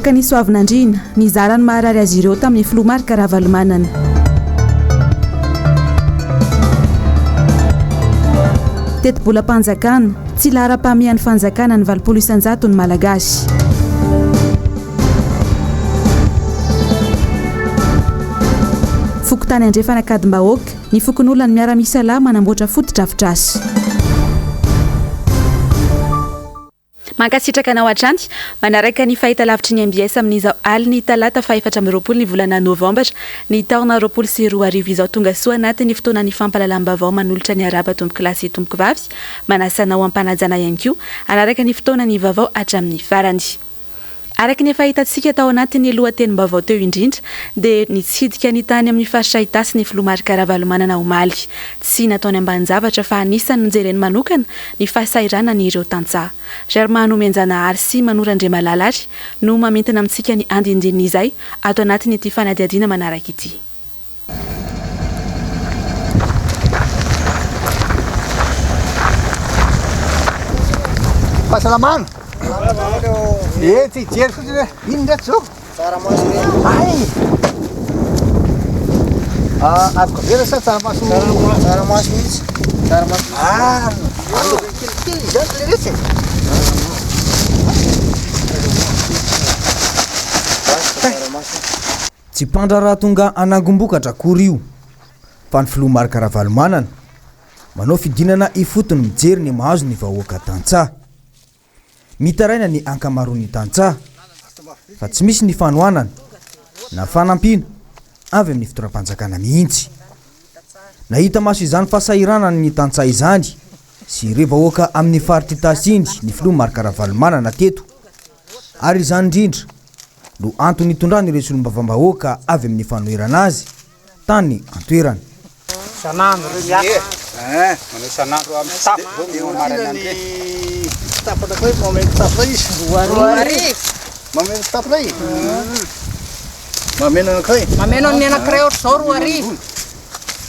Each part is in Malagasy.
Vahoakan'i Soavinandriana, nizara ny maharary azy ireo tamin'ny filoha Marc Ravalomanana. Tetibolam-panjakana, tsy laharam-pahamehan'ny fanjakana ny 80 isan-jaton'ny Malagasy. Fokontany Andrefana Ankadimbahoaka, ny fokonolona miara-misalahy manamboatra fotodrafitrasa. Mankasitraka anao hatrany manaraka ny fahitalavitry ny mbs amin'izao alin'ny talata faha 24 ny volana novambra ny taona 2020 izao. Tonga soa anatin'ny fotoanan'ny fampahalalam-baovao manolotra ny arahaba tompokolahy sy tompokovavy. Manasa anao am-panajana ihany koa hanaraka ny fotoanan'ny vaovao hatramin'ny farany. Araka ny efa hitantsika tao anatin'ny lohatenim-baovao teo indrindra dia nitsidika ny tany amin'ny faritra Itasy ny filoha Marc Ravalomanana omaly. Tsy nataony ambanin-javatra fa anisan'ny nojereny manokana ny fahasahiranan'ireo tantsaha. Germain Nomenjanahary sy Manoro Andriamalala ary no mamintina amintsika ny andindinin'izay ato anatin'ity fanadihadiana manaraka ity. Fahasalamana. Eh, tsy hijery fotsiny hoe inona reto zao? Tsaramaso re. Ay! Ah, azoko avela sa tsaramaso? Tsaramaso mihitsy. Tsaramaso mihitsy. Ah, kelikely izany le retsy. Tsaramaso. Tsy mpandraharaha tonga hanangom-bokatra akory io fa ny filoha Marc Ravalomanana manao fidinana ifotony mijery ny mahazo ny vahoaka tantsaha. Mitaraina ny ankamaroan'ny tantsaha fa tsy misy ny fanohanana na fanampiana avy amin'ny fitondram-panjakana mihitsy. Nahita maso izany fahasahiranan'ny tantsaha izany sy ireo vahoaka amin'ny faritr'Itasy iny ny filoha Marc Ravalomanana teto ary izany indrindra no antony nitondrany ireo solombavambahoaka avy amin'ny fanoherana azy tany an-toerana. Isan'andro ireo miasa. Eh, manao isan'andro amin'ny kitapo zao no maraina ny kitapo anankiray mameno kitapo iray izy. 2000. Mameno kitapo iray. Mameno anankiray. Mameno ny anankiray ohatr'izao 2000.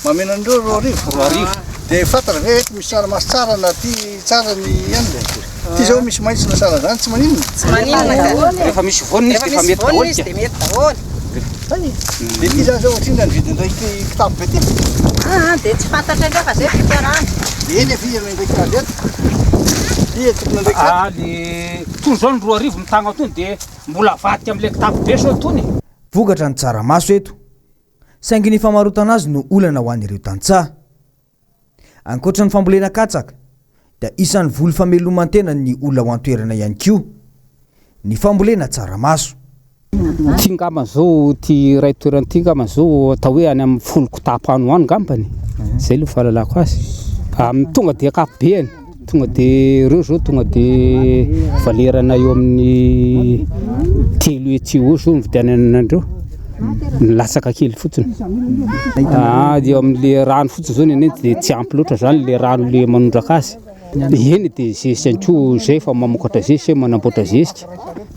Mameno an'ireo 2000. 2000. Dia fantatra ve eto misy tsaramaso tsara na ty tsara ny anona? Ty zao misy maitso na sahala zany tsy maninona? Tsy maninona ka. Rehefa misy vonona izy Rehefa dia efa misy mety vonona daholo izy ka. dia mety daholo. Hay! Dia ty zany zao ohatrinona ny vidin'ilay kitapo be ty? Ah, dia tsy fantatra indray fa zay fikarana. Dia eny avy andraikitra azy eto. Ty tokony andraikitra. Ah, le tony zao ny 2000 mitagna tony dia mbola avadika amin'ilay kitapo be sao tony. Vokatra ny tsaramaso eto. Saingy ny famarotana azy no olana ho an'ireo tantsaha. Ankoatra ny fambolena katsaka dia isan'ny voly fameloman-tenan'ny olona ao an-toerana ihany koa ny fambolena tsaramaso. Ty ngambany zao ty iray toerana ty ngambany zao atao hoe any amin'ny folo kitapo any ho any ngambany, zay aloha fahalalako azy. Amin'ny tonga de ankapobeany tonga de reo zao tonga de valerana eo amin'ny telo hetsy eo zao ny vidianana an'ireo, ny latsaka kely fotsiny. Ah, eo amin'le rano fotsiny zao ny anay de tsy ampy loatra zany le rano le manondraka azy. Eny de zezika ihany koa zay efa mamokatra zezika, manamboatra zezika.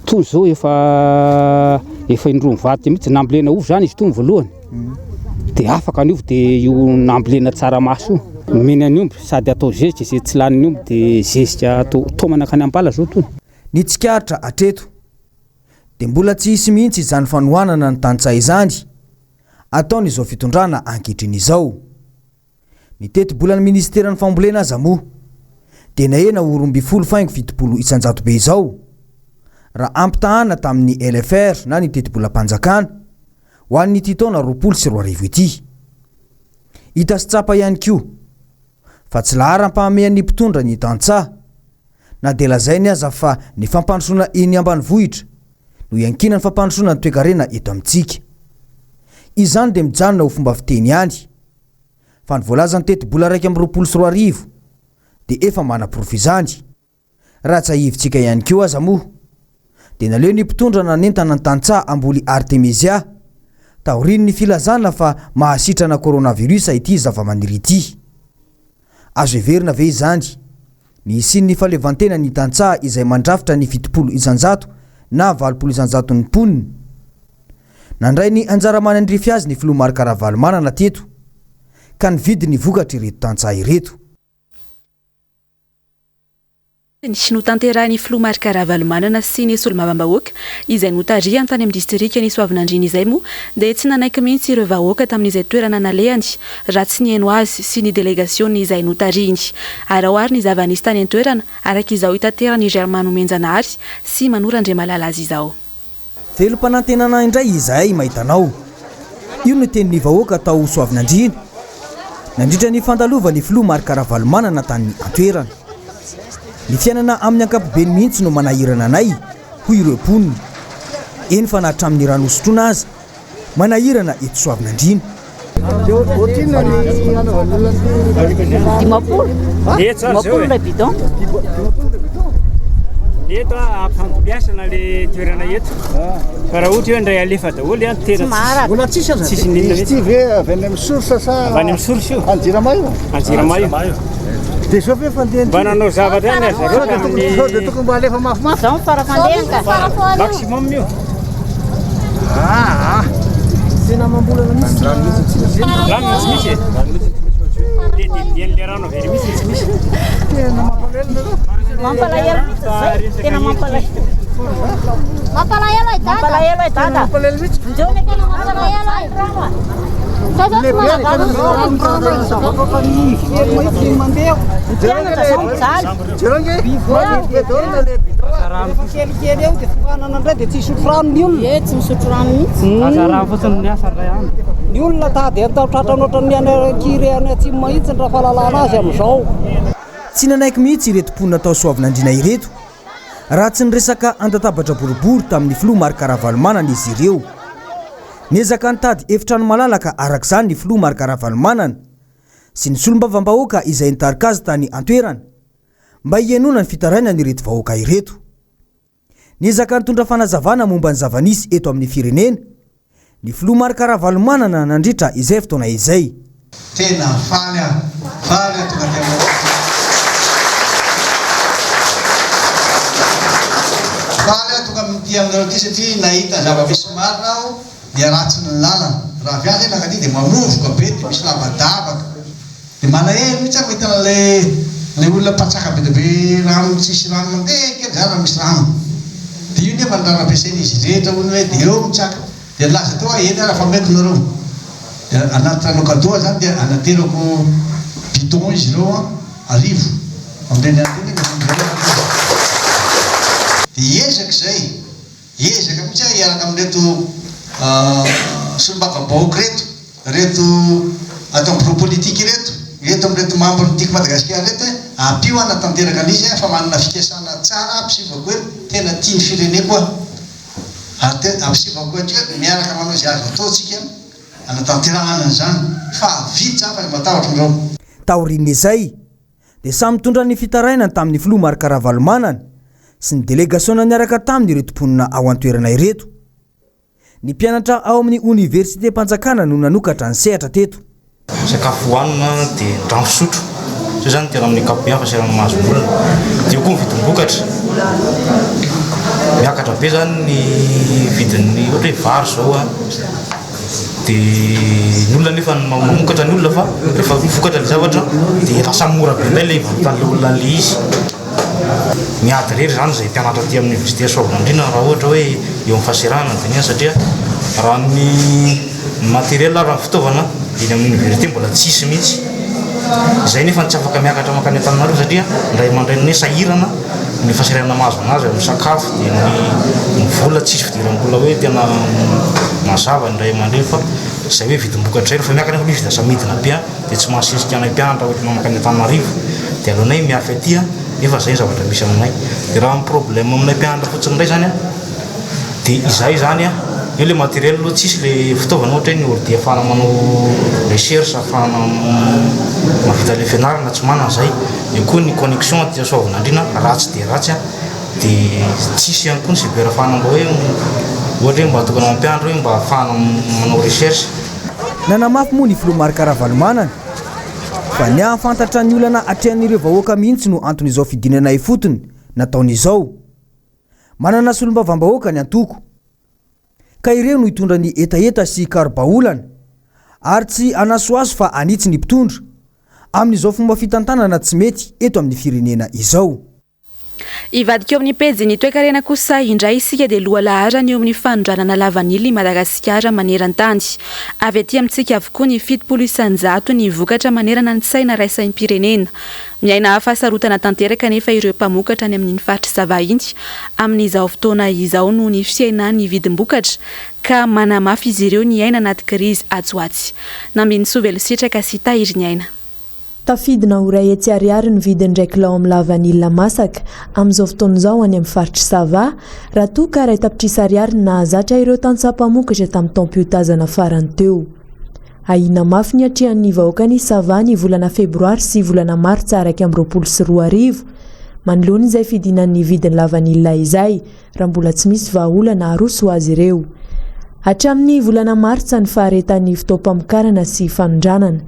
Toy zao efa efa indroa mivadika mihitsy, nambolena ovy zany izy tony voalohany. De afaka ny ovy de io nambolena tsaramaso io omena ny omby sady atao zezika izay tsy lanin'ny omby de zezika atao taomana hankany am-bala zao tony. Ny tsikaritra hatreto dia mbola tsy hisy mihitsy izany fanohanana ny tantsaha izany ataon'izao fitondrana ankehitriny izao. Ny tetibolan'ny minisiteran'ny fambolena aza moa dia nahena ho 12.70% be izao raha ampitahana tamin'ny LFR na ny tetibolam-panjakana ho an'ity taona 2020 ity. Hita sy tsapa ihany koa fa tsy laharam-pahamehan'ny mpitondra ny tantsaha na dia lazainy aza fa ny fampandrosoana eny ambanivohitra no iankinan'ny fampandrosoana ny toekarena eto amintsika. Izany dia mijanona ho fomba fiteny ihany fa ny voalazan'ny tetibola 2021 dia efa manaporofo izany. Raha tsiahivintsika ihany koa aza moa dia naleo ny mpitondra nanentana ny tantsaha hamboly artemisia taorian'ny filazana fa mahasitrana coronavirus ity zavamaniry ity. Azo heverina ve izany ny hisian'ny fahaleovantenan'ny tantsaha izay mandrafitra ny 70% na 80 isan-jaton'ny mponina? Nandray ny anjara manandrify azy ny filoha Marc Ravalomanana teto ka nividy ny vokatr'ireto tantsaha ireto. Notanterahin'ny filoha Marc Ravalomanana sy ny solombavambahoaka izay notarihany tany amin'ny distrikan'i Soavinandriana izay moa dia tsy nanaiky mihitsy ireo vahoaka tamin'izay toerana nalehany raha tsy nihaino azy sy ny delegasiona izay notarihiny. Araho ary ny zava-nisy tany an-toerana araka izao itateran'i Germain Nomenjanahary sy Manoro Andriamalala azy izao. Velom-panantenana indray izahay mahita anao. Io no tenin'ny vahoaka tao Soavinandriana, nandritra ny fandalovan'ny filoha Marc Ravalomanana tany an-toerana. Ny fiainana amin'ny ankapobeny mihitsy no manahirana anay, hoy ireo mponina. Eny fa na hatramin'ny rano hosotroina aza, manahirana eto Soavinandriana. 50, 50 ilay bidon. Eto ampifandimbiasana le toerana eto. Fa raha ohatra hoe ndray alefa daholo an, tena maharaka. Mbola tsisy aza. Tsisy n'inona Izy ity ve avy any amin'ny source sa Avy any amin'ny source io. Any Jirama io? Any Jirama io. Dia zao ve fandeha Mba nanao zavatra ihany ry zareo tamin'ny Sao dia tokony mba alefa mafimafy. Zao ny fara-fandehany ka. maximum io. Ah, ah. Tena amam-bolana mihitsy. Rano tsy misy e. Dia didian'ilay rano avy ery mihitsy tsy misy. Tena mampalahelo nareo. Mampalahelo mihitsy zay. Tena mampalahelo. Mampalahelo e dada. Mampalahelo e dada. Mampalahelo mihitsy. Njeo ny tena mampalahelo e. Zay zao tsy managano. Mpianatra zao mijaly. Jereo nge. Be daholo na le bidon. Kelikely eo dia foanana indray dia tsy hisotro rano ny olona. Ie, tsy misotro rano mihitsy. Aza rano fotsiny ny asa indray andro. Ny olona tady atao tratrany ohatran'ny any Kiry any atsimo mahitsy ny raha fahalalana azy amin'izao. Tsy nanaiky mihitsy ireto mponina tao Soavinandriana ireto raha tsy niresaka an-databatra boribory tamin'ny filoha Marc Ravalomanana izy ireo. Niezaka nitady efitrano malalaka araka izany ny filoha Marc Ravalomanana sy ny solombavambahoaka izay nitarika azy tany an-toerana mba hihainoana ny fitarainan'ireto vahoaka ireto. Niezaka nitondra fanazavana momba ny zava-nisy eto amin'ny firenena ny filoha Marc Ravalomanana nandritra izay fotoana izay. Tena faly aho, faly aho tonga aty aminareo. Faly aho tonga amin'ity aminareo ity satria nahita zava-misy marina aho, niharatsy ny lalana. Raha avy any zay nankaty dia mamovoka be dia misy lavadavaka. Dia malahelo mihitsy aho mahita an'ilay ilay olona mpatsaka be dia be rano tsisy rano mandeha kely izany raha misy rano. Dia io nefa ny rano ampiasain'izy rehetra hono hoe dia eo mitsaka. Dia nilaza teo aho eny ary fa omeko nareo. Dia anaty rano cadeau aho izany dia anaterako bidon izy ireo an, arivo. Amin'ireny andro ireny dia omeko zareo. Dia hiezaka izay. Hiezaka mihitsy aho hiaraka amin'ireto solombavambahoaka ireto, ireto ato amin'ny bureau politique ireto, ireto amin'ireto membre ny Tiako Madagasikara ireto hoe ampio aho hanatanteraka an'izy aho fa manana fikasana tsara aho ampisivako hoe tena tia ny fireneko aho ary tena ampisivako hoe koa miaraka manao izay azo atao tsika hanatanterahana an'izany fa vita izany fa aza matahotra nareo. Taorian'izay, dia samy nitondra ny fitarainany tamin'ny filoha Marc Ravalomanana sy ny delegasiona niaraka taminy ireto mponina ao an-toerana ireto. Ny mpianatra ao amin'ny oniversitem-panjakana no nanokatra ny sehatra teto. Sakafo hohanina dia ny rano fisotro, izay izany no tena amin'ny ankapobeny fa sairana mahazo ny olona. Dia eo koa ny vidim-bokatra, miakatra be izany ny vidin'ny ohatra hoe vary izao an. Dia ny olona nefa mamokatra ny olona fa rehefa vokatra ilay zavatra dia lasa mora be indray ilay ivarotan'ilay olona an'ilay izy. Miady irery izany izay mpianatra aty amin'ny oniversite Soavinandriana raha ohatra hoe eo amin'ny fahaserahana no dinihana satria raha ny matériel raha ny fitaovana eny amin'ny oniversite mbola tsisy mihitsy. Izay nefa tsy afaka miakatra mankany Antananarivo satria ny ray aman-dreninay sahirana. Ny fahasahiranana mahazo anazy amin'ny sakafo dia ny ny vola tsisy fidiram-bola hoe tena mazava ny ray aman-dreny fa izay hoe vidim-bokatra izay rehefa miakatra nefa izy dia lasa midina be dia tsy mahasesika anay mpianatra hoentina mankany Antananarivo dia aleonay miafy aty nefa izay ny zavatra misy aminay dia raha ny problème aminay mpianatra fotsiny indray izany dia izahay izany eo ilay matériel aloha tsisy ilay fitaovana ohatra hoe ny ordi ahafahana manao recherche ahafahana mahavita ilay fianarana tsy manana izahay. Eo koa ny connexion aty Soavinandriana ratsy dia ratsy an, dia tsisy ihany koa ny cyber ahafahana mba hoe ohatra hoe mba tokony mampianatra hoe mba ahafahana manao recherche. Nanamafy moa ny filoha Marc Ravalomanana fa ny hahafantatra ny olana atrehan'ireo vahoaka mihitsy no anton'izao fidinana ifotony nataony izao. Manana solombavambahoaka ny antoko ka ireo no hitondra ny hetaheta sy hikaro-bahaolana ary tsy hanasohaso fa hanitsy ny mpitondra amin'izao fomba fitantanana tsy mety eto amin'ny firenena izao. Hivadika eo amin'ny pejin'ny toekarena kosa indray isika dia lohalaharana eo amin'ny fanondranana lavanila i Madagasikara maneran-tany. Avy aty amintsika avokoa ny 70% ny vokatra manerana ny tsaina raisam-pirenena. Miaina fahasarotana tanteraka anefa ireo mpamokatra any amin'iny faritry Sava iny amin'izao fotoana izao noho ny fihenan'ny vidim-bokatra ka manamafy izy ireo ny aina anaty krizy atsy ho atsy. Nambinintsoa Velositraka sy Tahiriniaina. Tafidina ho 100 ariary ny vidin'ny iray kilao amin'ny lavanila masaka amin'izao fotoana izao any amin'ny faritr'i Sava, raha toa ka 1 tapitrisa ariary ny nahazatra ireo tantsaha mpamokatra tamin'ny taom-piotazana farany teo. Ahiana mafy ny hatrehan'ny vahoakan'i Sava ny volana febroary sy volana martsa 2021, manoloana izay fidinan'ny vidin'ny lavanila izay, raha mbola tsy misy vahaolana aroso ho azy ireo. Hatramin'ny volana martsa ny faharetan'ny fotoam-pamokarana sy fanondranana.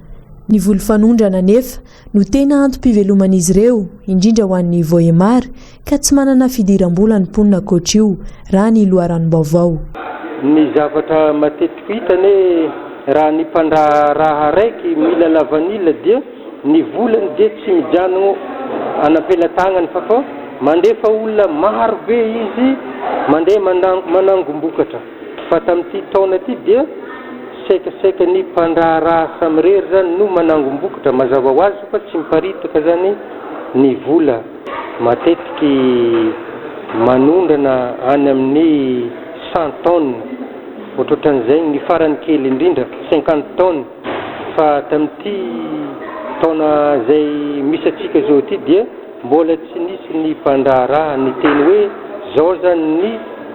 Ny voly fanondrana anefa no tena antom-piveloman'izy ireo, indrindra ho an'ny Vohemar, ka tsy manana fidiram-bola ny mponina ankoatr'io, raha ny loharanom-baovao. Ny zavatra matetika hita anie raha ny mpandraharaha araiky mila lavanila dia ny volany dia tsy mijanogno anam-pelatagnany fa fa mandefa olona maro be izy mandeha manangom-bokatra fa tamin'ity taona ity dia saikasaika ny mpandraharaha samirery zany no manangom-bokatra mazava ho azy fa tsy miparitaka zany ny vola. Matetiky manondrana any amin'ny 100 tonnes ohatrohatran'izay ny farany kely indrindra 50 tonnes fa tamin'ity taona izay misy antsika izao ity dia mbola tsy nisy ny mpandraharaha niteny hoe zao zany ny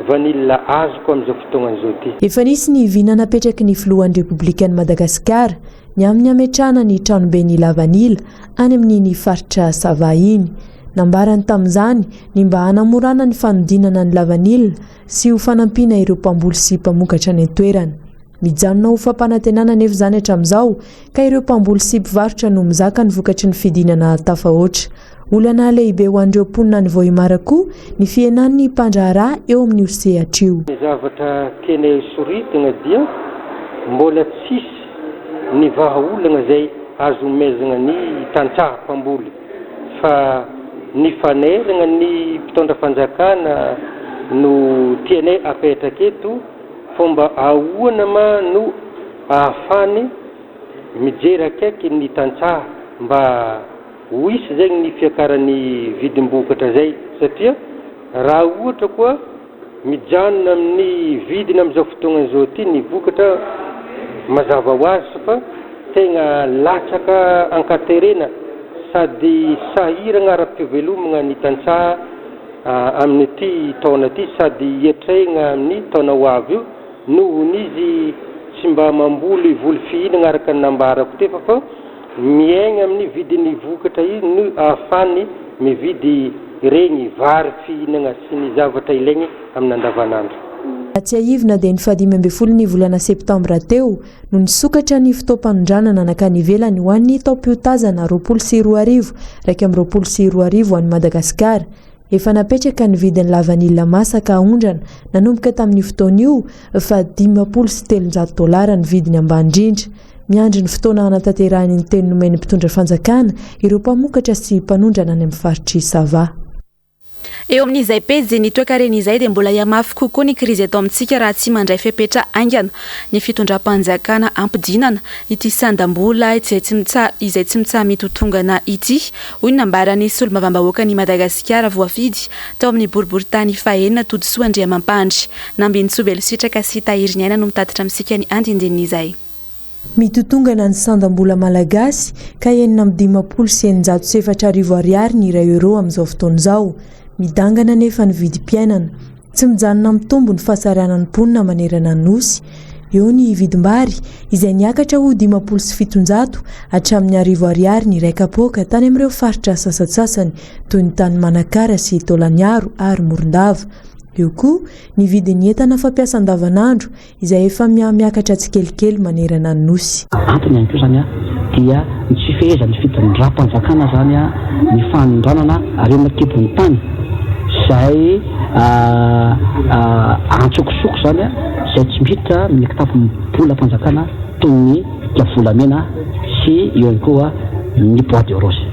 vanille azoko amin'izao fotoagna izao ity. Efa nisy ny vina napetraky ny filohan'ny Repoblikan'i Madagasikara ny amin'ny hametrahana ny tranoben'ny lavanila any amin'iny faritra Sava iny. Nambarany tamin'izany ny mba hanamorana ny fanodinana ny lavanila sy ho fanampiana ireo mpamboly sy mpamokatra any an-toerana. Mijanona ho fampanantenana anefa izany hatramin'izao ka ireo mpamboly sy mpivarotra no mizaka ny vokatry ny fidinana tafahoatra. Olana lehibe ho an'ireo mponina any Vohemar koa ny fihenan'ny mpandraharaha eo amin'io sehatra io. Ny zavatra tianay soritina dia mbola tsisy ny vahaolana izay azo omezana ny tantsaha mpamboly fa ny fanerana ny mpitondra fanjakana no tianay apetraka eto. Fomba ahoana ma no ahafany mijery akaiky ny tantsaha mba ho hisy zegny ny fiakaran'ny vidim-bokatra zay satria raha ohatra koa mijanona amin'ny vidiny amin'izao fotoagna izao ty ny vokatra mazava ho azy fa tegna latsaka ankaterena sady sahiragna ara-pivelomagna ny tantsaha amin'ity taona ity sady hiatrehina amin'ny taona ho avy io nohon'izy tsy mba mamboly voly fihinana araka ny nambarako teo fa fa miaigna amin'ny vidin'ny vokatra io no ahafahany mividy ireny vary fihinana sy ny zavatra ilaigny amin'ny andavanandro. Raha tsiahivina dia ny faha-15 ny volana septambra teo no nisokatra ny fotoam-panondranana nankany ivelany ho an'ny taom-piotazana 2020, 2021 ho an'i Madagasikara. Efa napetraka ny vidin'ny lavanila masaka aondrana nanomboka tamin'io fotoana io fa 350 dolara ny vidiny ambany indrindra. Miandry ny fotoana hanatanterahiny ny teny nomen'ny mpitondra fanjakana ireo mpamokatra sy mpanondrana any amin'ny faritr'i Sava. Eo amin'izay pejy ny toekarena izay dia mbola hihamafy kokoa ny krizy eto amintsika raha tsy mandray fepetra haingana ny fitondram-panjakana hampidinana ity sandam-bola izay tsy mitsaha izay tsy mitsaha-mitotongana ity, hoy ny nambaran'ny solombavambahoakan'i Madagasikara voafidy tao amin'ny boriborintany fahenina Todisoa Andriamampandry. Nambinintsoa Velositraka sy Tahiriniaina no mitatitra amintsika ny andindinin'izay. Mitotongana ny sandam-bola malagasy ka 4656 ariary ny iray euro amin'izao fotoana izao. Midangana anefa ny vidim-piainana. Tsy mijanona mitombo ny fahasahiranan'ny mponina manerana ny Nosy. Eo ny vidim-bary izay niakatra ho 750 hatramin'ny 1000 ariary ny iray kapoaka tany amin'ireo faritra sasantsasany toy ny tany Manakara sy Taolagnaro ary Morondava. Eo koa ny vidin'ny entana fampiasa andavanandro izay efa miha-miakatra tsikelikely manerana ny Nosy. Antony ihany koa izany dia ny tsy fifehezan'ny fitondram-panjakana izany ny fanondranana harena an-kibon'ny tany izay antsokosoko izany izay tsy miditra amin'ny kitapom-bolam-panjakana toy ny volamena sy eo ihany koa ny bois de rose.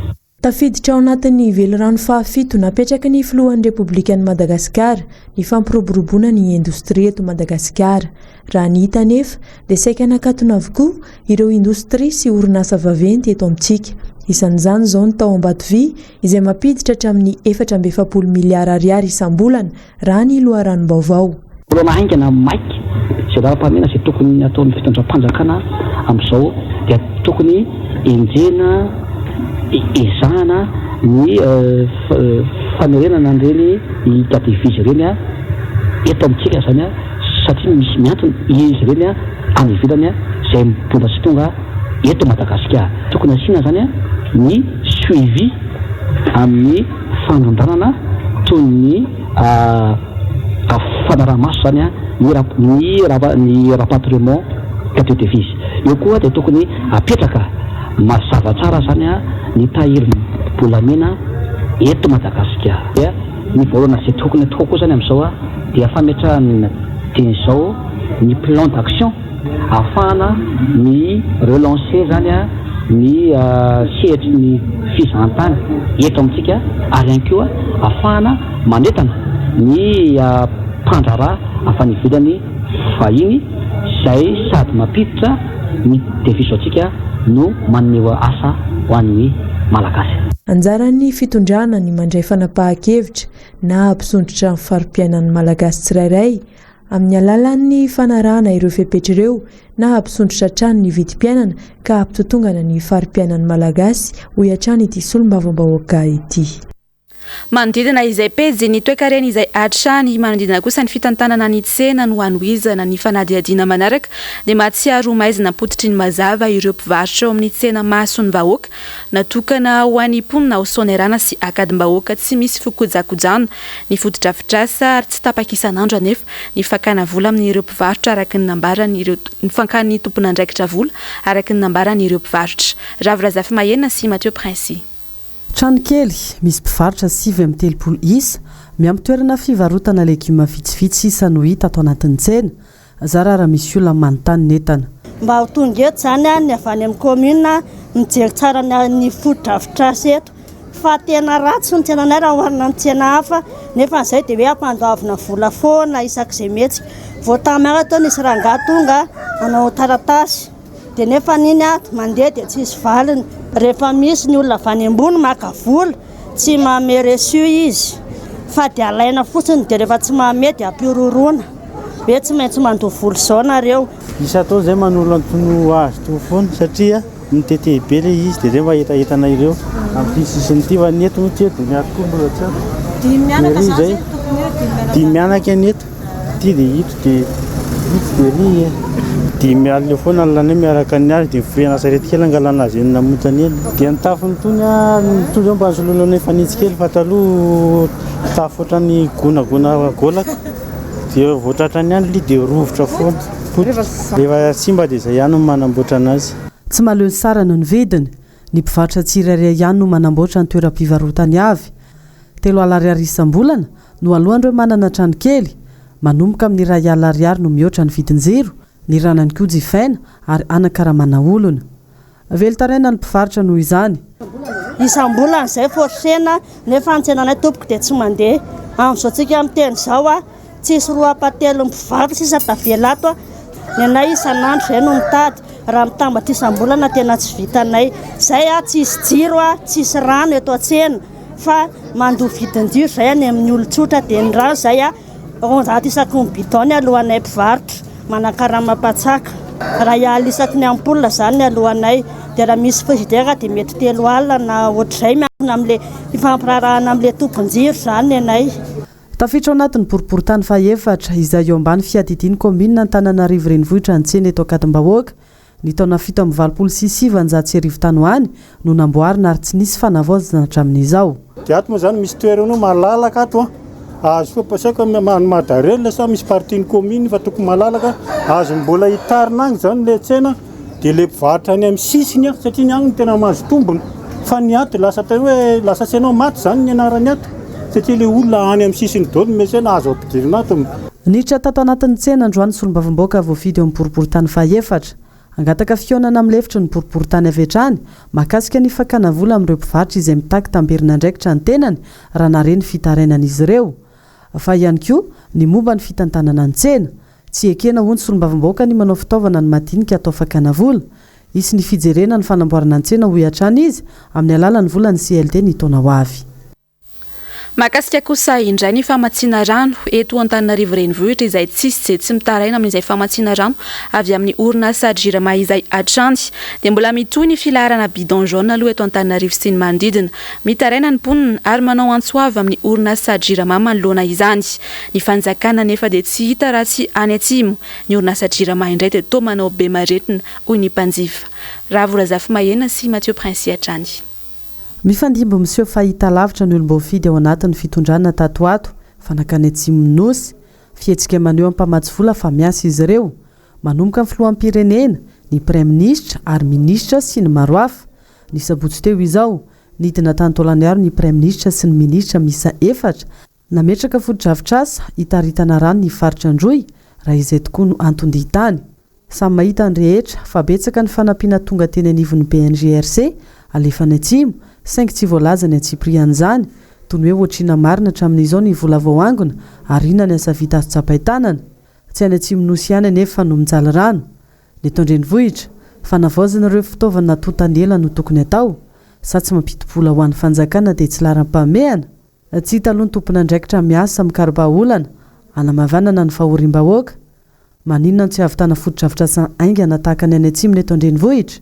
Tafiditra ao anatin'ny velirano fahafito napetraky ny filohan'ny Repoblikan'i Madagasikara ny fampiroboroboana ny indostria eto Madagasikara. Raha ny hita anefa dia saika nakatona avokoa ireo indostria sy orinasa vaventy eto amintsika. Isan'izany izao ny tao Ambatovy izay mampiditra hatramin'ny 44 miliara ariary isam-bolana raha ny loharanom-baovao. Olana haingana maika izay laharam-pahamehana izay tokony hataon'ny fitondram-panjakana amin'izao dia tokony enjehina, ezahana ny famerenana an'ireny devise ireny eto amintsika izany satria misy miantona izy ireny any ivelany izay mbola tsy tonga eto Madagasikara. Tokony asiana izany ny suivi amin'ny fanondranana toy ny fanaraha-maso izany ny ny rapatriement de devise. Eo koa dia tokony apetraka mazava tsara izany ny tahirim-bolamena eto Madagasikara. Ny voalohany izay tokony atao koa izany amin'izao dia fametrahana dieny izao ny plan d'action ahafahana mi relancer izany ny sehatry ny fizahantany eto amintsika ary ihany koa ahafahana manentana ny mpandraharaha avy any ivelany vahiny izay sady mampiditra ny devise ho antsika no manome asa ho an'ny Malagasy. Anjaran'ny fitondrana ny mandray fanapahan-kevitra na hampisondrotra ny fari-piainan'ny Malagasy tsirairay amin'ny alalan'ny fanarahana ireo fepetra ireo na hampisondrotra hatrany ny vidim-piainana ka hampitotongana ny fari-piainan'ny Malagasy, hoy hatrany ity solombavambahoaka ity. Manodidina izay pejy ny toekarena izay hatrany, manodidina kosa ny fitantanana ny tsena no hanohizana ny fanadihadiana manaraka dia mahatsiaro ho maizina am-pototry ny mazava ireo mpivarotra eo amin'ny tsena mason'ny vahoaka natokana ho an'ny mponina ao Soanierana sy Ankadimbahoaka tsy misy fikojakojana ny fotodrafitrasa ary tsy tapaka isan'andro anefa ny fakana vola amin'ireo mpivarotra araka ny nambaran'ireo ny fankan'ny tompon'andraikitra vola araka ny nambaran'ireo mpivarotra. Ravo Razafimahenina sy Mathieu Princi. Trano kely, misy mpivarotra 39 isa, miampy toerana fivarotana legioma vitsivitsy sisa no hita ato anatin'ny tsena. Zara raha misy olona manontany ny entana. Mba ho tonga eto izany ny avy any amin'ny commune mijery tsara ny fotodrafitrasa eto fa tena ratsy ny tsenanay raha oharina amin'ny tsena hafa nefa izay dia hoe ampandoavina vola foana isak'izay mihetsika. Vao tamin'ny alina teo nisy rangahy tonga nanao taratasy dia nefa iny mandeha dia tsisy valiny. Rehefa misy ny olona avy any ambony maka vola Tsy manome reçu izy fa dia alaina fotsiny dia rehefa tsy manome dia ampihorohoroana hoe tsy maintsy mandoa vola izao nareo. Isan-taona izay manolo an'itony hazo itony foana satria mitete be ilay izy dia izay mba hetahetana ireo amin'ity sisiny ity fa ny eto moa tsy eo dia ny ato koa mbola tsy ato. Dimy mianaka izany izay tokony hoe dimy mianaka. Dimy mianaka ny eto. Ity dia ito dia ito dia ry e. 50 eo foana ny lany miaraka ny azy dia miforehana sarety kely angalana azy eny namontana eny. Dia ny tafony itony a, itony zao mba nisoloana ny fanitsy kely fa taloha tafo ohatran'ny gonagona golaka dia vao tratran'ny andro ilay dia rovitra foana. Potika. Rehefa simba dia izay ihany no manamboatra anazy. Tsy mahaleo ny sarany ny vidiny. Ny mpivarotra tsirairay ihany no manamboatra ny toeram-pivarotany avy. 30 ariary isam-bolana no aloan'ireo manana trano kely. Manomboka amin'ny 1000 ariary no mihoatra ny vidin-jiro, ny ranany koa jifaina ary anakaramana olona. Velon-taraina ny mpivarotra noho izany. Isam-bolana izay forcena nefa ny tsenanay tompoko dia tsy mandeha. Amin'izao tsika miteny izao a, tsisy roa ampahatelon'ny mpivarotra sisa tavela ato a. Ny anay isan'andro izay no mitady, raha mitambatra isam-bolana tena tsy vitanay. Izay a, tsisy jiro a, tsisy rano eto an-tsena. Fa mandoa vidin-jiro izay any amin'ny olon-tsotra dia ny rano izay 200 isaky ny bidon ny alohanay mpivarotra, manakarama mpatsaka. 1000 isaky ny ampoule izany ny alohanay, dia raha misy frigidaire dia mety 3000 na ohatr'izay miankina amin'ilay fifampiraharahana amin'ilay tompon-jiro izany ny anay. Tafiditra ao anatin'ny boriborintany fahaefatra, izay eo ambany fiadidian'ny kaominina Antananarivo Renivohitra ny tsena eto Ankadimbahoaka. Ny taona 1987 tany ho any no namboarina ary tsy nisy fanavaozana hatramin'izao. Dia ato moa izany misy toerana malalaka ato an, azo fa tsy haiko any Madarel sa misy partie ny commune fa tokony malalaka, azo mbola hitarina agny izany ilay tsena dia ilay mpivarotra any amin'ny sisiny an, satria ny agny no tena mahazo tombony fa ny ato lasa atao hoe lasa tsena maty izany ny anarany ato satria ilay olona any amin'ny sisiny daholo no miantsena azo ampidirina ato. Niditra tato anatin'ny tsena androany solombavambahoaka voafidy eo amin'ny boriborintany fahaefatra. Hangataka fihaonana amin'ny lefitry ny boriborintany avy hatrany mahakasika ny fakana vola amin'ireo mpivarotra izay mitaky tamberin'andraikitra ny tenany raha nahare ny fitarainan'izy ireo. Fa ihany koa ny momba ny fitantanana ny tsena. Tsy ekena hoy ny solombavambahoaka ny manao fitaovana ny madinika atao fakana vola. Hisy ny fijerena ny fanamboarana ny tsena hoy hatrany izy amin'ny alalan'ny volan'ny CLD ny taona ho avy. Mahakasika kosa indray ny famatsiana rano eto Antananarivo Renivohitra izay tsisy izay tsy mitaraina amin'izay famatsiana rano avy amin'ny orinasa Jirama izay hatrany. Dia mbola mitohy ny filaharana bidon jaune aloha eto Antananarivo sy ny manodidina. Mitaraina ny mponina ary manao antso avo amin'ny orinasa Jirama manoloana izany. Ny fanjakana anefa dia tsy hita raha tsy any atsimo. Ny orinasa Jirama indray dia toa manao be maretina hoy ny mpanjifa. Ravo Razafimahena sy Mathieu Princi hatrany. Mifandimby miseho fahitalavitra ny olom-boafidy ao anatin'ny fitondrana tato ho ato fa nankany atsimon'ny Nosy. Fihetsika maneho amin'ny mpamatsy vola fa miasa izy ireo. Manomboka ny filoham-pirenena, ny praiminisitra ary minisitra sy ny maro hafa. Ny sabotsy teo izao, nidina tany Taolagnaro ny praiminisitra sy ny minisitra miisa efatra, nametraka fotodrafitrasa hitaritana rano ny faritra Androy, raha izay tokoa no anton-dia tany. Samy mahita ny rehetra fa betsaka ny fanampiana tonga teny anivon'ny BNGRC alefa any atsimo, saingy tsy voalaza ny antsipirian'izany, toy ny hoe ohatr'inona marina hatramin'izao ny vola voaangona ary inona ny asa vita azo tsapain-tanana. Tsy any atsimo Nosy ihany anefa no mijaly rano. Ny eto an-drenivohitra, fanavaozana ireo fitaovana tontan'ela no tokony atao. Sa tsy mampidi-bola ho an'ny fanjakana dia tsy laharam-pahamehana? Tsy hita aloha ny tompon'andraikitra miasa mikaro-bahaolana hanamavanana ny fahoriam-bahoaka. Maninona no tsy hahavitana fotodrafitrasa haingana tahaka ny any atsimo ny eto an-drenivohitra?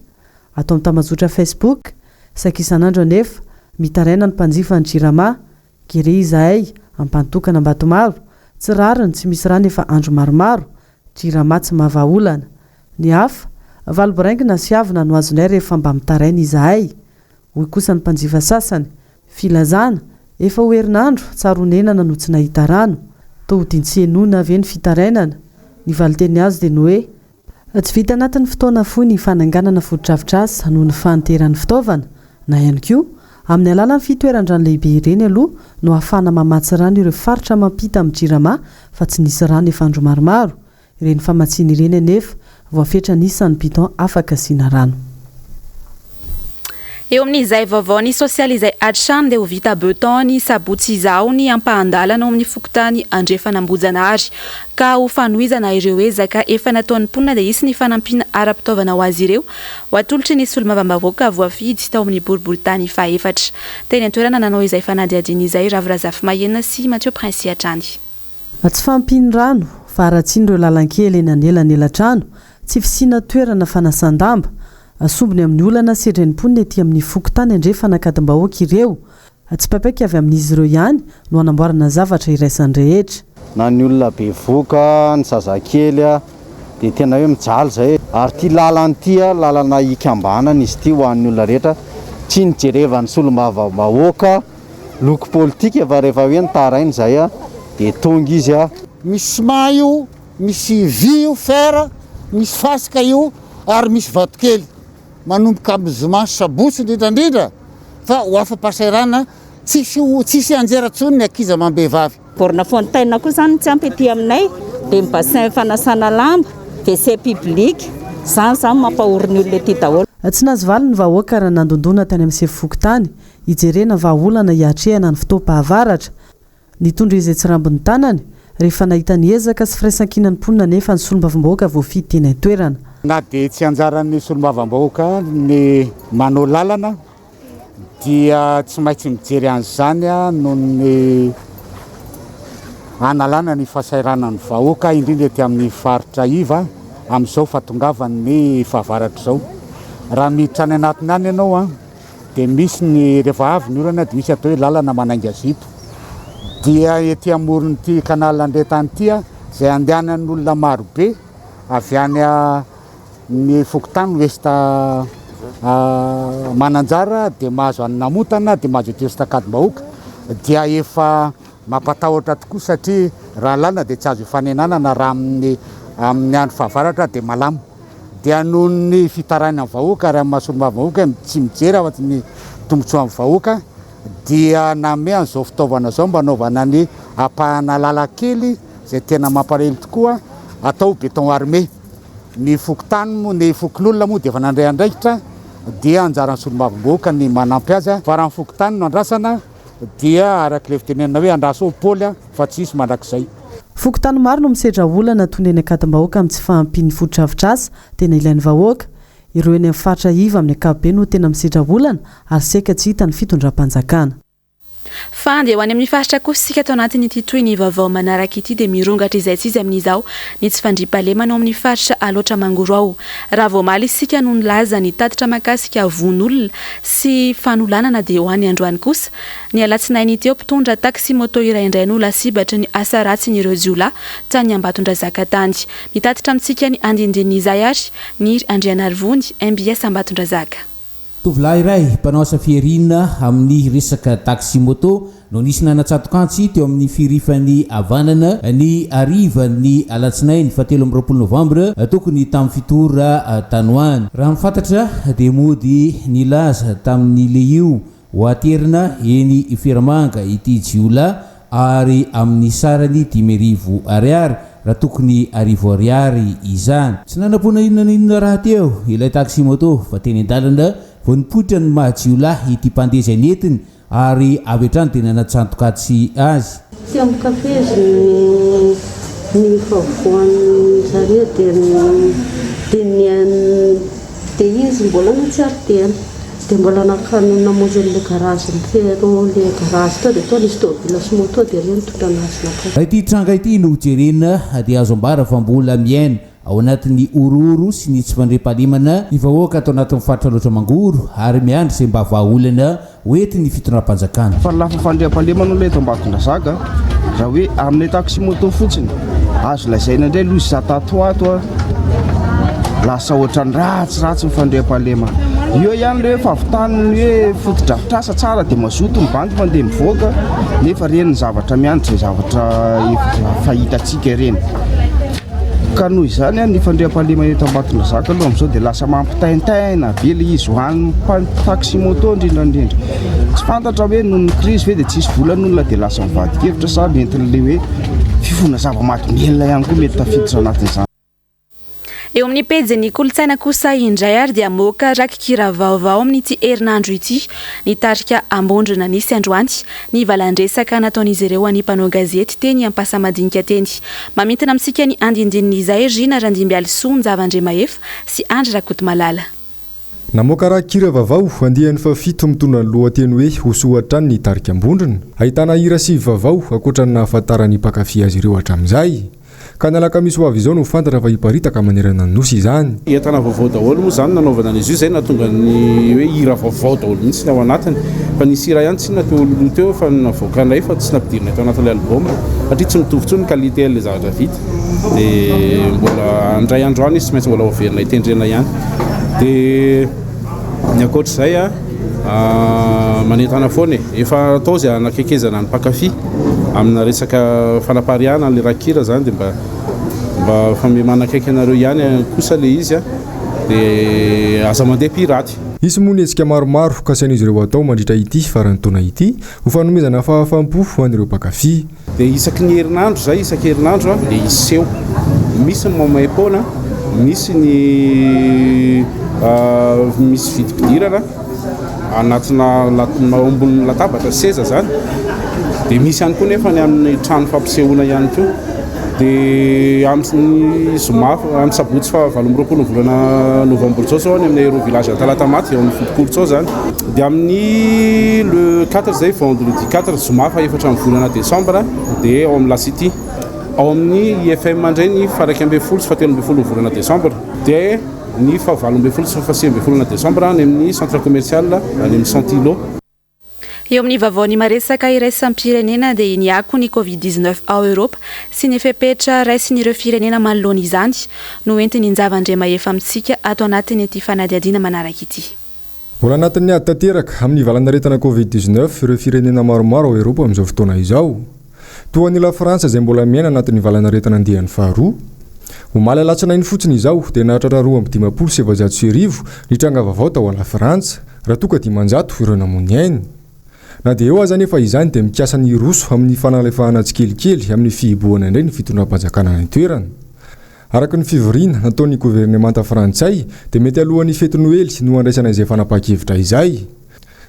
Ato amin'ny tambajotra Facebook, saika isan'andro anefa, mitaraina ny mpanjifa ny Jirama, Kere izahay, Ampanotokana Ambatomaro, tsy rariny, tsy misy rano efa andro maromaro, Jirama tsy mahavaha olana. Ny hafa, valo boraingina sy avona no azonay rehefa mba mitaraina izahay. Hoy kosa ny mpanjifa sasany. Filazana, efa ho herinandro, tsaronenana no tsy nahita rano. Toa hodian-tsy henoina ve ny fitarainana? Ny valinteny azo dia ny hoe, Tsy vita anatin'ny fotoana fohy ny fananganana fotodrafitrasa noho ny fahanteran'ny fitaovana, na ihany koa, amin'ny alalan'ny fitoeran-drano lehibe ireny aloha no ahafahana mamatsy rano ireo faritra mampita amin'ny Jirama fa tsy nisy rano efa andro maromaro. Ireny famatsiana ireny anefa, voafetra ny isan'ny bidon afaka asiana rano. Eo amin'izay vaovaon'ny sosialy izay hatrany dia ho vita beton ny sabotsy izao ny ampahan-dalana ao amin'ny fokontany Andrefan'Ambohijanahary ka ho fanohizana ireo ezaka efa nataon'ny mponina dia hisy ny fanampiana ara-pitaovana ho azy ireo ho atolotry ny solombavambahoaka voafidy tao amin'ny boriborintany fahefatra. Teny an-toerana nanao izay fanadihadiana izay Ravo Razafimahena sy Mathieu Princi hatrany. Tsy fahampian'ny rano, faharatsian'ireo lalan-kely eny anelanelan-trano, tsy fisiana toerana fanasan-damba, Sombiny amin'ny olana sedrain'ny mponina ety amin'ny fokontany Andrefana Ankadimbahoaka ireo. Tsipaipaika avy amin'izy ireo ihany no hanamboarana zavatra iraisan'ny rehetra. Na ny olona bevohoka, ny zazakely dia tena hoe mijaly izay. Ary ity lalana ity, lalana ikambanana izy ity ho an'ny olona rehetra, tsy nijerevan'ny solombavambahoaka loko politika fa rehefa hoe nitaraina izay dia tonga izy. Misy ciment io, misy vy io, fer, misy fasika io ary misy vatokely. Manomboka amin'ny zoma sy sabotsy indrindra indrindra fa ho afa-pahasahiranana, tsisy ho tsisy hianjera intsony ny ankizy amam-behivavy. Borne fontaine koa izany tsy ampy aty aminay, dia ny bassin fanasana lamba, WC public, izany izany mampahory ny olona ety daholo. Tsy nahazo valiny ny vahoaka raha nandondona tany amin'ny sefo fokontany hijerena vahaolana hiatrehana ny fotoam-pahavaratra. Nitondra izay tsy rambon'ny tanany, rehefa nahita ny ezaka sy firaisankinan'ny mponina anefa ny solombavambahoaka voafidy teny an-toerana. Na dia tsy anjaran'ny solombavambahoaka ny manao lalana dia tsy maintsy mijery an'izany noho ny hanalana ny fahasahiranan'ny vahoaka indrindra ety amin'ny faritra iva amin'izao fahatongavan'ny fahavaratra izao. Raha miditra any anatiny any ianao dia misy ny rehefa avy ny orana dia misy atao hoe lalana manainga zipo dia ety amoron'ity canal Andretany ity izay andehanan'ny olona marobe avy any ny fokontany ouest Mananjara dia mahazo any Namontana dia mahazo ety ouest Ankadimbahoaka dia efa mampatahotra tokoa satria raha lalana dia tsy azo ifanenanana raha amin'ny amin'ny andro fahavaratra dia malama. dia noho ny fitarainan'ny vahoaka ary amin'ny maha solombavambahoaka tsy mijery afa-tsy ny tombontsoan'ny vahoaka dia nanome an'izao fitaovana izao mba hanaovana ny ampahana lalan-kely izay tena mampalahelo tokoa atao béton armé. Ny fokontany moa, ny fokonolona moa dia efa nandray andraikitra dia anjaran'ny solombavambahoaka ny manampy azy fa raha ny fokontany no andrasana dia araka ilay fitenenana hoe andraso ao Paoly fa tsy hisy mandrakizay. Fokontany maro no misedra olana toy ny eny Ankadimbahoaka amin'ny tsy fahampian'ny fotodrafitrasa tena ilain'ny vahoaka. Ireo eny amin'ny faritra iva amin'ny ankapobeny no tena misedra olana ary saika tsy hita ny fitondram-panjakana. Fa andeha ho any amin'ny faritra kosa isika ato anatin'ity tohin'ny vaovao manaraka ity dia mirongatra izay tsy izy amin'izao ny tsy fandriampahalemana ao amin'ny faritra Alaotra Mangoro ao. Raha vao omaly isika no nilaza ny tatitra mahakasika vono olona sy fanolanana dia ho any androany kosa ny alatsinainy teo mpitondra taxi-moto iray indray no lasibatry ny asa ratsin'ireo jiolahy tany Ambatondrazaka tany. Mitatitra amintsika ny andindinin'izay ary Niry Andrianarivony, mbs Ambatondrazaka. Tovolahy iray mpanao asa fihariana amin'ny resaka taxi-moto no nisy nanatsatoka antsy teo amin'ny firifany havanana ny harivan'ny alatsinainy fahatelo amby 20 novambra tokony tamin'ny fito ora tany ho any. Raha ny fantatra dia mody nilaza tamin'ny lehio ho aterina eny Iferamanga ity jiolahy ary amin'ny sarany 5000 ariary raha tokony 1000 ariary izany. Tsy nanam-po na inona na inona rahateo ilay taxi-moto fa teny an-dalana vao nipoitra ny maha jiolahy ity mpandeha izay nentiny ary avy hatrany dia nanatsantokatsy azy. Tsy ankafiziny ny favoan'ny zareo dia dia ny dia izy mbola nahatsiaro tena dia mbola nankany namonjy an'ilay garage ny ferro ilay garage tao dia tao nisy tômôbila sy moto dia ireo nitondra anazy nankany. Raha ity tranga ity no jerena dia azo ambara fa mbola miaina Ao anatin'ny horohoro sy ny tsy fandriampahalemana ny vahoaka ato anatin'ny faritra Alaotra Mangoro ary miandry izay mba vahaolana ho entin'ny fitondram-panjakana. Fa ny lafiny fandriampahalemana aloha eto Ambatondrazaka raha hoe aminay taxi moto fotsiny azo lazaina indray aloha izy tato ho ato a lasa ohatran'ny ratsiratsy ny fandriampahalemana. Eo ihany ilay hoe fahavitan'ny hoe fotodrafitrasa tsara dia mazoto ny bandy mandeha mivoaka nefa ireny ny zavatra miandry izay zavatra efa fahitantsika ireny. Ka noho izany ny fandriampahalemana eto Ambatondrazaka aloha amin'izao dia lasa mampitaintaina be ilay izy ho an'ny taxi moto indrindra indrindra. Tsy fantatra hoe noho ny crise ve dia tsisy vola ny olona dia lasa mivadi-kevitra sa nentin'ilay hoe fifohana zava-mahadomelina ihany koa mety tafiditra anatin'izany. Eo amin'ny pejin'ny kolontsaina kosa indray ary dia hamoaka rakikira vaovao amin'ity herinandro ity ny tarika Ambondrona. Nisy androany ny valan-dresaka nataon'izy ireo an'ny mpanao gazety teny Ampasamadinika teny. Mamintina amintsika ny andinindinin'izay Rina Randimbialisoa, Njava Andriamahefa sy Andry Rakotomalala. Namoaka rakikira vaovao, andiany fahafito mitondra ny lohateny hoe Ho soa hatrany ny tarika Ambondrona. Ahitana hira sivy vaovao, ankoatra ny nahafantaran'ny mpankafy azy ireo hatramin'izay. Ka ny alakamisy ho avy izao no fantatra fa hiparitaka manerana ny Nosy izany. Entana vaovao daholo moa izany nanaovana an'izy io, izay nahatonga ny hoe hira vaovao daholo mihitsy ny ao anatiny. Fa nisy hira ihany tsinona teo aloha teo efa navoakanay fa tsy nampidirinay tao anatin'ilay album satria tsy mitovy intsony ny qualité an'ilay zavatra vita. Dia mbola indray andro any izy tsy maintsy mbola ho averinay tendrena ihany. Dia ny ankoatr'izay a, manentana foana e. Efa atao izay hanakekezana ny mpankafy amina resaka fanapariahana an'ilay rakikira izany dia mba mba fa manakaiky anareo ihany kosa ilay izy a, dia aza mandeha piraty. Hisy moa ny hetsika maromaro kasain'izy ireo hatao mandritra ity faran'ny taona ity ho fanomezana fahafaham-po ho an'ireo mpankafy. Dia isaky ny herinandro izay, isan-kerinandro dia hisy seho. Misy ny maimaim-poana, misy ny misy vidim-pidirana anatina eo ambonin'ny latabatra, seza izany. Dia misy ihany koa nefa ny amin'ny trano fampisehoana ihany koa. Dia amin'ny zoma, amin'ny sabotsy faha 28 ny volana novambra izao izao any amin'ny Aéro Village Antalatamaty, eo amin'ny food court ao izany. Dia amin'ny le quatre izay, vendredi quatre, zoma faha efatra ny volana desambra, dia ao amin'ny La City. Ao amin'ny IFM indray ny faha 11 sy faha 13 ny volana desambra. Dia ny faha 18 sy faha 19 na desambra any amin'ny centre commercial any amin'ny Santilo. Eo amin'ny vaovaon'ny maresaka iraisam-pirenena dia ny akon'ny Covid 19 ao Eoropa sy ny fepetra raisin'ireo firenena manoloana izany no entin'i Njava Andriamahefa amintsika ato anatin'ity fanadihadiana manaraka ity. Mbola anatin'ny ady tanteraka amin'ny valanaretina Covid 19 ireo firenena maromaro ao Eoropa amin'izao fotoana izao. Toa an'i Lafrantsa izay mbola miaina anatin'ny valanaretina andiany faharoa. Omaly alatsinainy fotsiny izao dia nahatratra 1452 ny tranga vaovao tao Lafrantsa, raha toa ka 500 ireo namoy ny ainy. Na dia eo aza anefa izany dia mikasa ny hiroso amin'ny fanalefahana tsikelikely amin'ny fihibohana indray ny fitondram-panjakana any an-toerana. Araka ny fivoriana nataon'ny governemanta frantsay dia mety alohan'ny fety Noely no handraisana izay fanapahan-kevitra izay.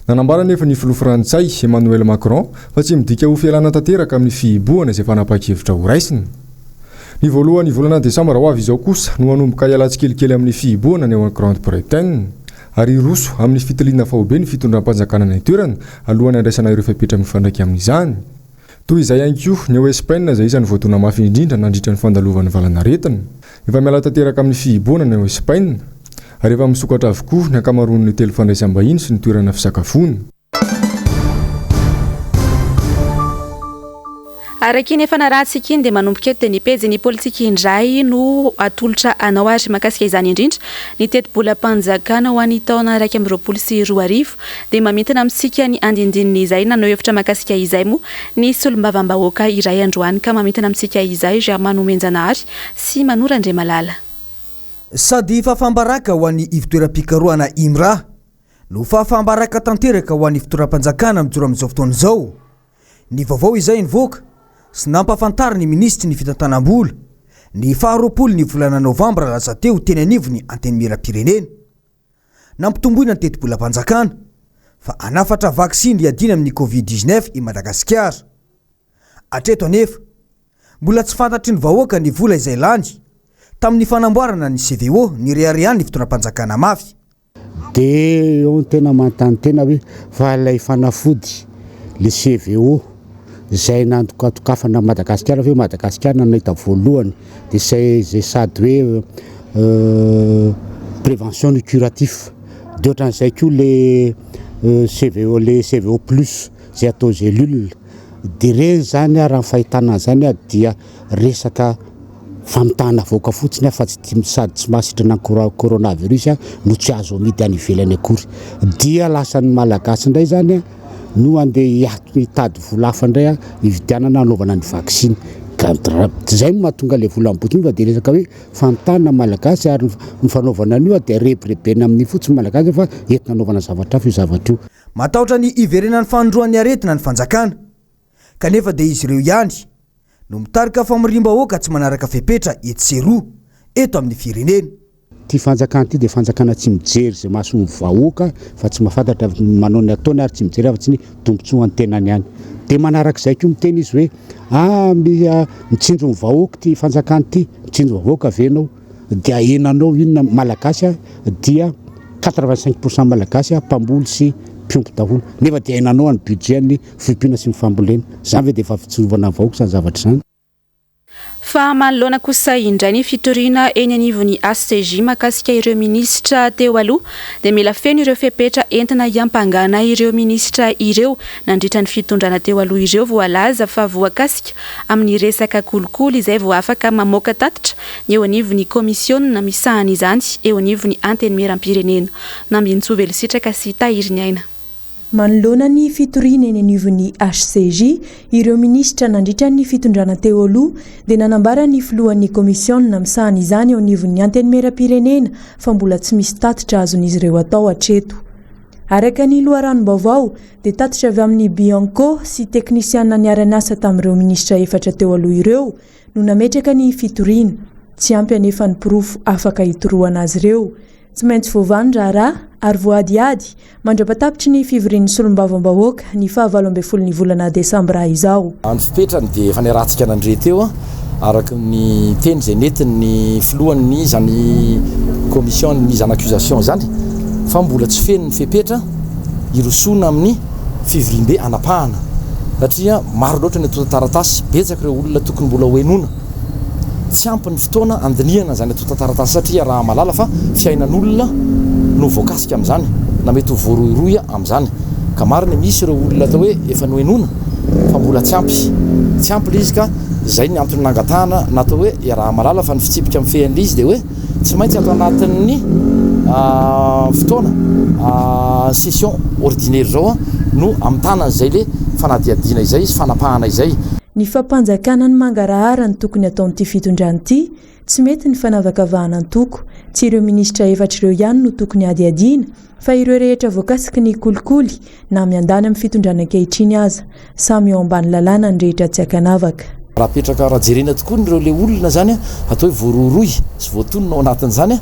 Nanambara anefa ny filoha frantsay, Emmanuel Macron, fa tsy midika ho fialana tanteraka amin'ny fihibohana izay fanapahan-kevitra horaisina. Ny voalohan'ny volana desambra ho avy izao kosa no hanomboka hiala tsikelikely amin'ny fihibohana ny ao Grande-Bretagne. Ary hiroso amin'ny fitiliana faobe ny fitondram-panjakana any an-toerana alohan'ny handraisana ireo fepetra mifandraika amin'izany. Toy izay ihany koa ny ao Espaina izay isan'ny voadona mafy indrindra nandritra ny fandalovan'ny valanaretina. Efa miala tanteraka amin'ny fihibohana ny ao Espaina ary efa misokatra avokoa ny ankamaroan'ny hotely fandraisam-bahiny sy ny toerana fisakafoana. Araka iny efa narahantsika iny dia manomboka eto dia ny pejin'ny politika indray no atolotra anao ary mahakasika izany indrindra ny tetibolam-panjakana ho an'ny taona 2021 dia mamintina amintsika ny andinindininy izay naneho hevitra mahakasika izay moa ny solombavambahoaka iray androany ka mamintina amintsika izay Germain Nomenjanahary sy Mano Randriamalala. Sady fahafaham-baraka ho an'ny ivontoeram-pikarohana IMRA no fahafaham-baraka tanteraka ho an'ny fitondram-panjakana mijoro amin'izao fotoana izao. Ny vaovao izay nivoaka sy nampahafantarin'ny minisitry ny fitantanam-bola ny faharoapolo ny volana novambra lasa teo teny anivon'ny Antenimierampirenena. Nampitomboina ny tetibolam-panjakana fa hanafatra vaksiny hiadiana amin'ny Covid 19 i Madagasikara. Hatreto anefa, mbola tsy fantatry ny vahoaka ny vola izay lany tamin'ny fanamboarana ny CVO nireharehan'ny fitondram-panjakana mafy. De eo no tena manontany tena hoe fa ilay fanafody le CVO izay nandokadokafana an'i Madagasikara ve Madagasikara no nahita voalohany de zay zay sady hoe prévention no curatif de ohatran'izay koa le CVO le CVO plus zay atao gélule de reny zany raha ny fahitana an'izany dia resaka famitahana vahoaka fotsiny fa tsy tia sady tsy mahasitrana ny coronavirus no tsy azo amidy any ivelany akory. Dia lasa ny Malagasy indray zany no andeha hitady vola hafa indray hividianana hanaovana ny vaksiny. Ka zay no mahatonga le vola mibotsina io fa dia resaka hoe famitahana ny Malagasy ary ny fanaovana an'io dia rebirebena amin'ny fotsiny Malagasy fa entina hanaovana zavatra hafa io zavatra io. Matahotra ny hiverenan'ny fanindroan'ny aretina ny fanjakana kanefa dia izy ireo ihany no mitarika famoriam-bahoaka tsy manaraka fepetra etsy sy eroa eto amin'ny firenena. Ity fanjakana ity dia fanjakana tsy mijery izay mahasoa ny vahoaka fa tsy mahafantatra manao ny ataony ary tsy mijery afa-tsy ny tombotsoan'ny tenany ihany. Dia manarak'izay koa miteny izy hoe ah mitsinjo ny vahoaka ity fanjakana ity, mitsinjo vahoaka ve ianao? Dia ahenanao inona? Malagasy dia 85 pour cent malagasy mpamboly sy mpiompy daholo nefa dia ahenanao ny budget ny fiompiana sy ny fambolena. Izany ve dia efa fitsinjovana ny vahoaka izany zavatra izany? Fa manoloana kosa indray ny fitoriana eny anivon'ny HCJ mahakasika ireo minisitra teo aloha dia mila feno ireo fepetra entina hiampangana ireo minisitra ireo nandritra ny fitondrana teo aloha ireo voalaza fa voakasika amin'ny resaka kolikoly izay vao afaka mamoaka tatitra ny eo anivon'ny kaomisiona misahana izany eo anivon'ny Antenimierampirenena. Nambinintsoa Velositraka sy Tahiriniaina. Manoloana ny fitoriana eny anivon'ny HCJ ireo minisitra nandritra ny fitondrana teo aloha dia nanambara ny filohan'ny kaomisiona misahana izany eo anivon'ny Antenimierampirenena fa mbola tsy misy tatitra azon'izy ireo atao hatreto. Araka ny loharanom-baovao dia tatitra avy amin'ny Bianco sy teknisiana niara-niasa tamin'ireo minisitra efatra teo aloha ireo no nametraka ny fitoriana. Tsy ampy anefa ny porofo afaka hitorohana azy ireo. Tsy maintsy voavaha ny raharaha ary voahadihady mandra-patapitry ny fivorian'ny solombavambahoaka ny faha 18 ny volana desambra izao. Ny fipetrany dia efa niarahantsika nandre teo araka ny teny izay nentin'ny filohan'ny izany commission ny mise en accusation izany fa mbola tsy feno ny fepetra hirosoana amin'ny fivoriambe hanapahana satria maro loatra ny antontan-taratasy, betsaka ireo olona tokony mbola hohenoina. Tsy ampy ny fotoana handinihana izany antontan-taratasy satria raha mahalala fa fiainan'olona no voakasika amin'izany na mety ho voarohirohy amin'izany. Ka marina misy ireo olona atao hoe efa nohenoina fa mbola tsy ampy. Tsy ampy ilay izy ka izay ny antony nangatahana natao hoe iaraha-mahalala fa ny fitsipika mifehy an'ilay izy dia hoe tsy maintsy ato anatin'ny fotoana session ordinaire izao no hamitana an'izay ilay fanadihadiana izay sy fanapahana izay. Ny fampanjakana ny mangarahara no tokony ataon'ity fitondrana ity, tsy mety ny fanavakavahana antoko, tsy ireo minisitra efatra ireo ihany no tokony hadihadiana fa ireo rehetra voakasiky ny kolikoly na miandany amin'ny fitondrana ankehitriny aza, samy eo ambany lalàna ny rehetra tsy ankanavaka. Raha apetraka, raha jerena tokoa ireo le olona zany atao hoe voarohirohy sy voatonona ao anatin'izany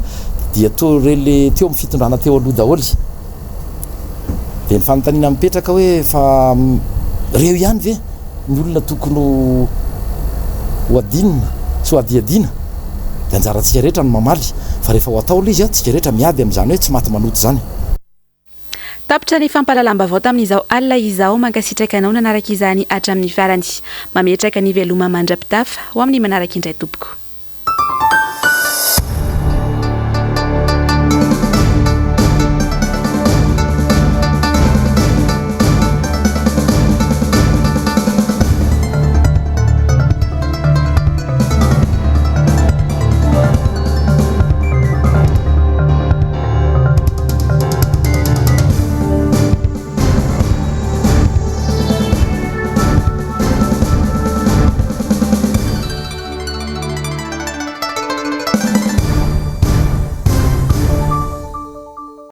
dia toa ireo le teo amin'ny fitondrana teo aloha daholo. Dia ny fanontaniana mipetraka hoe fa ireo ihany ve ny olona tokony ho ho adinina sy ho adihadiana? Dia anjarantsika rehetra no mamaly fa rehefa ho atao ilay izy, tsika rehetra miady amin'izany hoe tsy maty manota izany. Tapitra ny fampahalalam-baovao tamin'izao alina izao. Mankasitraka anao nanaraka izany hatramin'ny farany. Mametraka ny veloma mandra-pitafa ho amin'ny manaraka indray tompoko.